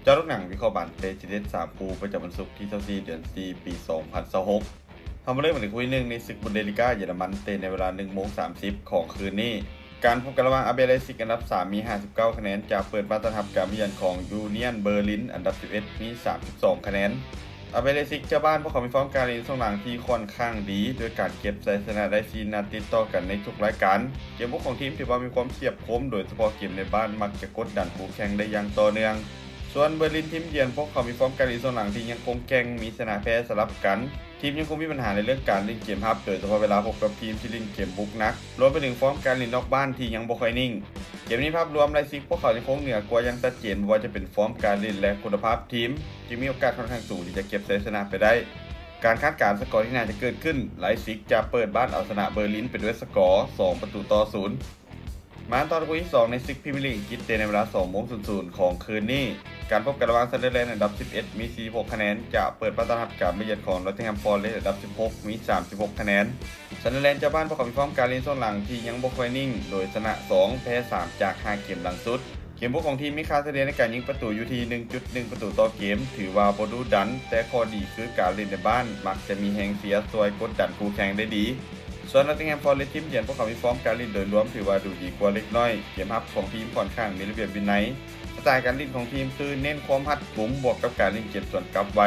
ເຈາະລູກໜັງວິເຄາະບານເຕະທີເດັດສາມຄູ່ ປະຈຳວັນສຸກທີຊາວສີ່ ເດືອນສີ່ ປີສອງພັນຊາວຫົກ. ເຮົາມາເລີ່ມກັນທີ່ຄູ່ທີໜຶ່ງ ໃນສຶກບຸນເດລີກາເຢຍລະມັນ ເຕະໃນເວລາໜຶ່ງໂມງສາມສິບຂອງຄືນນີ້. ການພົບກັນລະຫວ່າງ ອາຣ໌ບີ ໄລຊິກ ອັນດັບສາມມີຫ້າສິບເກົ້າຄະແນນ ຈະເປີດບ້ານຕ້ອນຮັບການມາເຢືອນຂອງ ຢູນຽນ ເບີລິນ ອັນດັບສິບເອັດມີສາມສິບສອງຄະແນນ. ອາຣ໌ບີ ໄລຊິກ ເຈົ້າບ້ານ ພວກເຂົາມີຟອມການຫຼິ້ນຊ່ວງຫຼັງທີ່ຂ້ອນຂ້າງດີ ດ້ວຍການເກັບໄຊຊະນະໄດ້ສີ່ນັດຕິດຕໍ່ກັນໃນທຸກລາຍການ. ເກມບຸກຂອງທີມຖືວ່າມີຄວາມສຽບຄົມ ໂດຍສະເພາະເກມໃນບ້ານມັກຈະກົດດັນຄູ່ແຂ່ງໄດ້ຢ່າງຕໍ່ເນື່ອງ. ສ່ວນເບີລິນ ທີມເຢືອນ ພວກເຂົາມີຟອມການຫຼິ້ນຊ່ວງຫຼັງທີ່ຍັງຄົງແກ່ງ ມີຊະນະແພ້ສະຫຼັບກັນ. ທີມຍັງຄົງມີບັນຫາໃນເລື່ອງການຫຼິ້ນເກມຮັບ ໂດຍສະເພາະເວລາພົບກັບທີມທີ່ຫຼິ້ນເກມບຸກໜັກ, ລວມໄປເຖິງຟອມການຫຼິ້ນນອກບ້ານທີ່ຍັງບໍ່ຄ່ອຍນິ່ງ. ເກມນີ້ພາບລວມ ໄລຊິກ ພວກເຂົາຍັງຄົງເໜືອກວ່າຢ່າງຊັດເຈນ ບໍ່ວ່າຈະເປັນຟອມການຫຼິ້ນ ແລະ ຄຸນນະພາບທີມ, ຈຶ່ງມີໂອກາດຂ້ອນຂ້າງສູງທີ່ຈະເກັບໄຊຊະນະໄປໄດ້. ການຄາດການສະກໍທີ່ໜ້າຈະເກີດຂຶ້ນ ໄລຊິກ ຈະເປີດບ້ານເອົາຊະນະເບີລິນໄປດ້ວຍສະກໍສອງປະຕູຕໍ່ສູນ. ມາຕໍ່ຄູ່ທີສອງ ໃນສຶກພຣີເມຍລີກອັງກິດ ເຕະໃນເວລາສອງໂມງສູນຂອງຄືນນີ້. ການພົບກັນລະຫວ່າງ ຊັນເດີແລນ ອັນດັບສິບເອັດມີສີ່ສິບຫົກຄະແນນ ຈະເປີດບ້ານຕ້ອນຮັບການມາເຢືອນຂອງ ນອດຕິງແຮມ ຟອເຣັສ ອັນດັບສິບຫົກມີສາມສິບຫົກຄະແນນ. ຊັນເດີແລນ ເຈົ້າບ້ານ ພວກເຂົາມີຟອມການຫຼິ້ນຊ່ວງຫຼັງທີ່ຍັງບໍ່ຄ່ອຍນິ່ງ ໂດຍຊະນະສອງ ແພ້ສາມຈາກຫ້າເກມຫຼັງສຸດ. ເກມບຸກຂອງທີມມີຄ່າສະເລ່ຍໃນການຍິງປະຕູຢູ່ທີ່ໜຶ່ງຈຸດໜຶ່ງປະຕູຕໍ່ເກມ ຖືວ່າບໍ່ດຸດັນ, ແຕ່ຂໍ້ດີຄືການຫຼິ້ນໃນບ້ານມັກຈະມີແຮງເຊຍຊ່ວຍກົດດັນຄູ່ແຂ່ງໄດ້ດີ. ສ່ວນ ນອດຕິງແຮມ ຟອເຣັສ ທີມເຢືອນ ພວກເຂົາມີຟອມການຫຼິ້ນໂດຍລວມຖືວ່າດູດີກວ່າເລັກນ້ອຍ. ເກມຮັບຂອງທີມຂ້ອນຂ້າງມີລະບຽບວິໄນ. ສະໄຕການຫຼິ້ນຂອງທີມຄືເນັ້ນຄວາມຮັດກຸມ ບວກກັບການຫຼິ້ນເກມສວນກັບໄວ.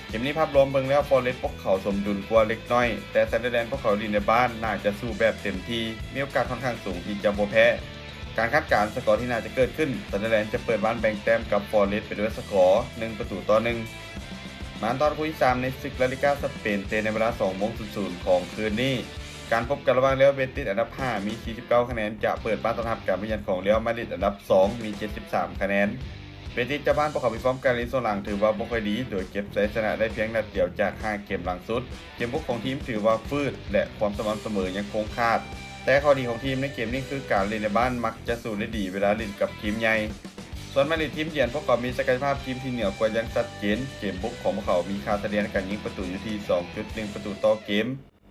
ເກມນີ້ພາບລວມເບິ່ງແລ້ວ ຟອເຣັສ ພວກເຂົາສົມດຸນກວ່າເລັກນ້ອຍ, ແຕ່ ຊັນເດີແລນ ພວກເຂົາຫຼິ້ນໃນບ້ານໜ້າຈະສູ້ແບບເຕັມທີ່, ມີໂອກາດຂ້ອນຂ້າງສູງທີ່ຈະບໍ່ແພ້. ການຄາດການສະກໍທີ່ໜ້າຈະເກີດຂຶ້ນ ຊັນເດີແລນ ຈະເປີດບ້ານແບ່ງແຕ້ມກັບ ຟອເຣັສ ໄປດ້ວຍສະກໍໜຶ່ງປະຕູຕໍ່ໜຶ່ງ. ມາຕໍ່ຄູ່ທີສາມ ໃນສຶກລາລີກາສະເປນ ເຕະໃນເວລາສອງໂມງສູນຂອງຄືນນີ້. ການພົບກັນລະຫວ່າງ ຣຽວເບຕິສ ອັນດັບຫ້າມີສີ່ສິບເກົ້າຄະແນນ ຈະເປີດບ້ານຕ້ອນຮັບການມາເຢືອນຂອງ ຣຽວມາດຣິດ ອັນດັບສອງມີເຈັດສິບສາມຄະແນນ. ເບຕິສ ເຈົ້າບ້ານ ພວກເຂົາມີຟອມການຫຼິ້ນຊ່ວງຫຼັງຖືວ່າບໍ່ຄ່ອຍດີ ໂດຍເກັບໄຊຊະນະໄດ້ພຽງນັດດຽວຈາກຫ້າເກມຫຼັງສຸດ. ເກມບຸກຂອງທີມຖືວ່າຝືດ ແລະ ຄວາມສະໝ່ຳສະເໝີຍັງຄົງຂາດ, ແຕ່ຂໍ້ດີຂອງທີມໃນເກມນີ້ຄືການຫຼິ້ນໃນບ້ານມັກຈະສູ້ໄດ້ດີເວລາຫຼິ້ນກັບທີມໃຫຍ່. ສ່ວນມາດຣິດ ທີມເຢືອນ ພວກເຂົາມີສັກກະຍະພາບທີມທີ່ເໜືອກວ່າຢ່າງຊັດເຈນ. ເກມບຸກຂອງພວກເຂົາມີຄ່າສະເລ່ຍໃນການຍິງປະຕູຢູ່ທີ່ສອງຈຸດໜຶ່ງປະຕູຕໍ່ເກມ.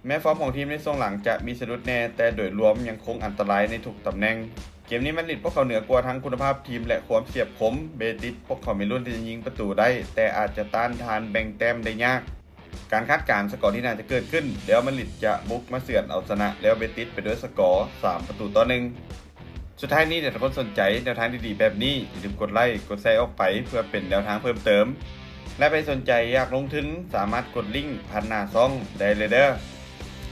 ແມ້ຟອມຂອງທີມໃນຊ່ວງຫຼັງຈະມີສະດຸດແດ່, ແຕ່ໂດຍລວມຍັງຄົງອັນຕະລາຍໃນທຸກຕຳແໜ່ງ. ເກມນີ້ມາດຣິດ ພວກເຂົາເໜືອກວ່າທັງຄຸນນະພາບທີມ ແລະ ຄວາມສຽບຄົມ. ເບຕິສ ພວກເຂົາມີລຸ້ນທີ່ຈະຍິງປະຕູໄດ້, ແຕ່ອາດຈະຕ້ານທານແບ່ງແຕ້ມໄດ້ຍາກ. ການຄາດການສະກໍທີ່ໜ້າຈະເກີດຂຶ້ນ ຣຽວມາດຣິດ ຈະບຸກມາເຊືອນເອົາຊະນະ ຣຽວເບຕິສ ໄປດ້ວຍສະກໍສາມປະຕູຕໍ່ໜຶ່ງ. ສຸດທ້າຍນີ້ ຖ້າທຸກຄົນສົນໃຈແນວທາງດີໆແບບນີ້ ຢ່າລືມກົດໄລ, ກົດແຊອອກໄປ ເພື່ອເປັນແນວທາງເພີ່ມເຕີມ ແລະ ໃຜສົນໃຈຢາກລົງທຶນ ສາມາດກົດລິ້ງຜ່ານໜ້າຊ່ອງໄດ້ເລີຍເດີ້.